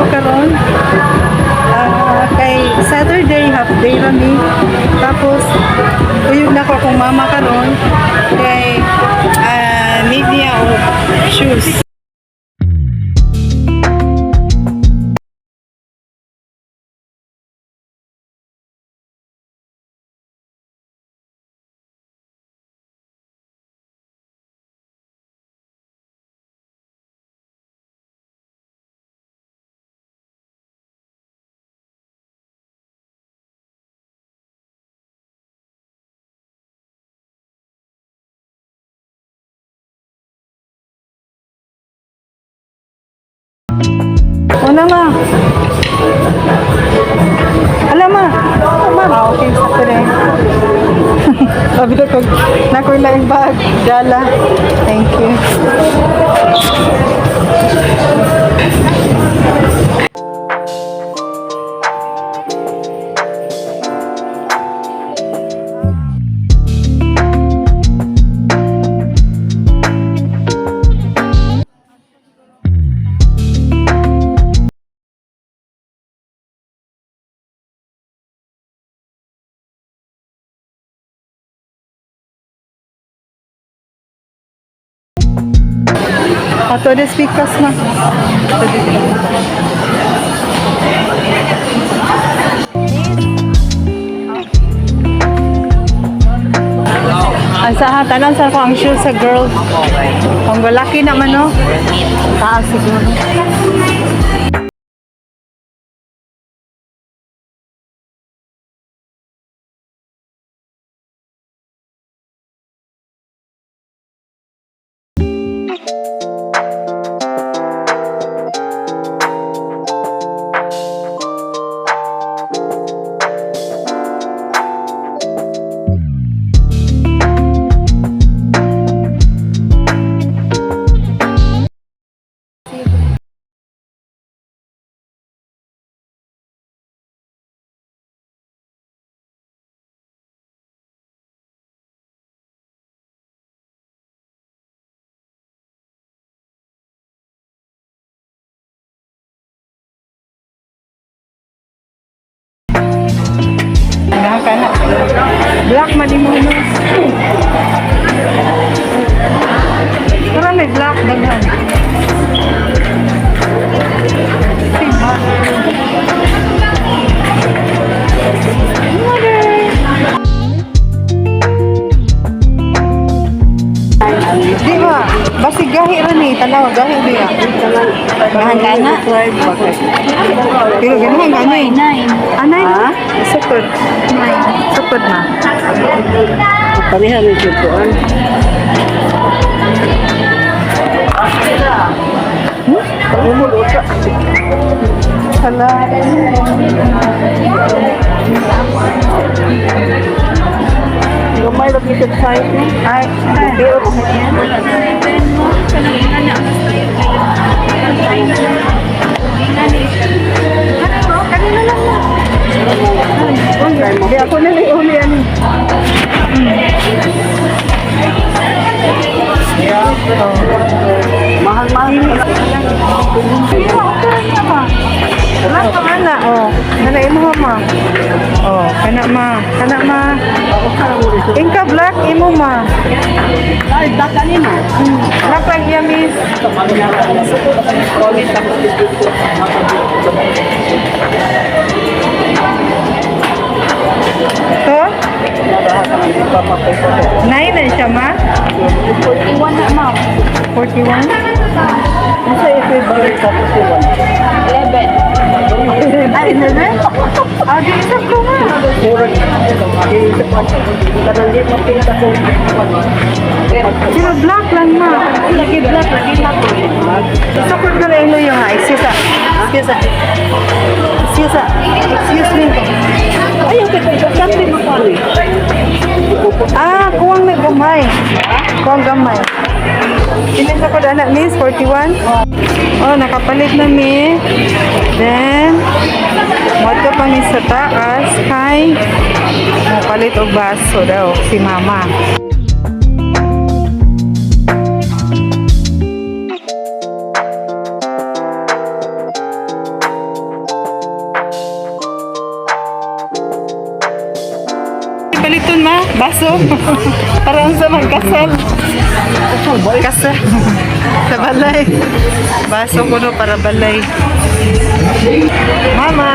karon. Ah, kay Saturday, half day ra mi. Tapos kuyog na ko akong mama karon kay need niya og shoes. Una, ma. Alam, ma. Ma. Ah, okay. Sakto na yun. Sabi ko, nakoy lang bag. Dala. Thank you. Ato des pikas, ma. Ato des. Ang sa tanan sa ko ang shoes sa girl. Kung lalaki naman, no. Taas siguro. Ganahan ka na. Black man imo, no. Pero may black daghan. Diba? Mother. Di ba? Basig gahi ra ni, tanaw gahi diya. Ganahan ka na. Pero ganahan ka na eh. Nine. Anay na? Sukod. Sukod na. Pareha ni Jutuan. Hala. Gamay ra gyud size ni. Ay, kanina lang na. Di ako na lang uli ano. Mahal-mahal. Okay na ba? Wala ka ana, oh. Kana imo, ma. Oh, kana, ma. Kana, ma. Inka black imo, ma. Ay, daka ni mo. Black lang iya, miss. To? 9 na siya, ma? 41 na, ma'am. 41? Unsa equivalent sa 41? 11. Ay, 11? Ah, di isa ko nga. Murag kanang di mapita ko. Pero black lang, ma. Lagi black lagi na ko. Support ko na ilo yung ha. Excuse ah. Excuse ah. Excuse ah. Excuse me. Ayaw kita kasi mo pa ni. Ah, kuwang na gamay. Kuwang gamay. Ilan sa ko na, miss? 41? Oh, nakapalit na mi. Then, moto pa mi sa taas kay mopalit og baso daw si mama. paliton, ma? Baso? Para unsa magkasal? Kasal. Sa balay. Baso ko no para balay. Mama!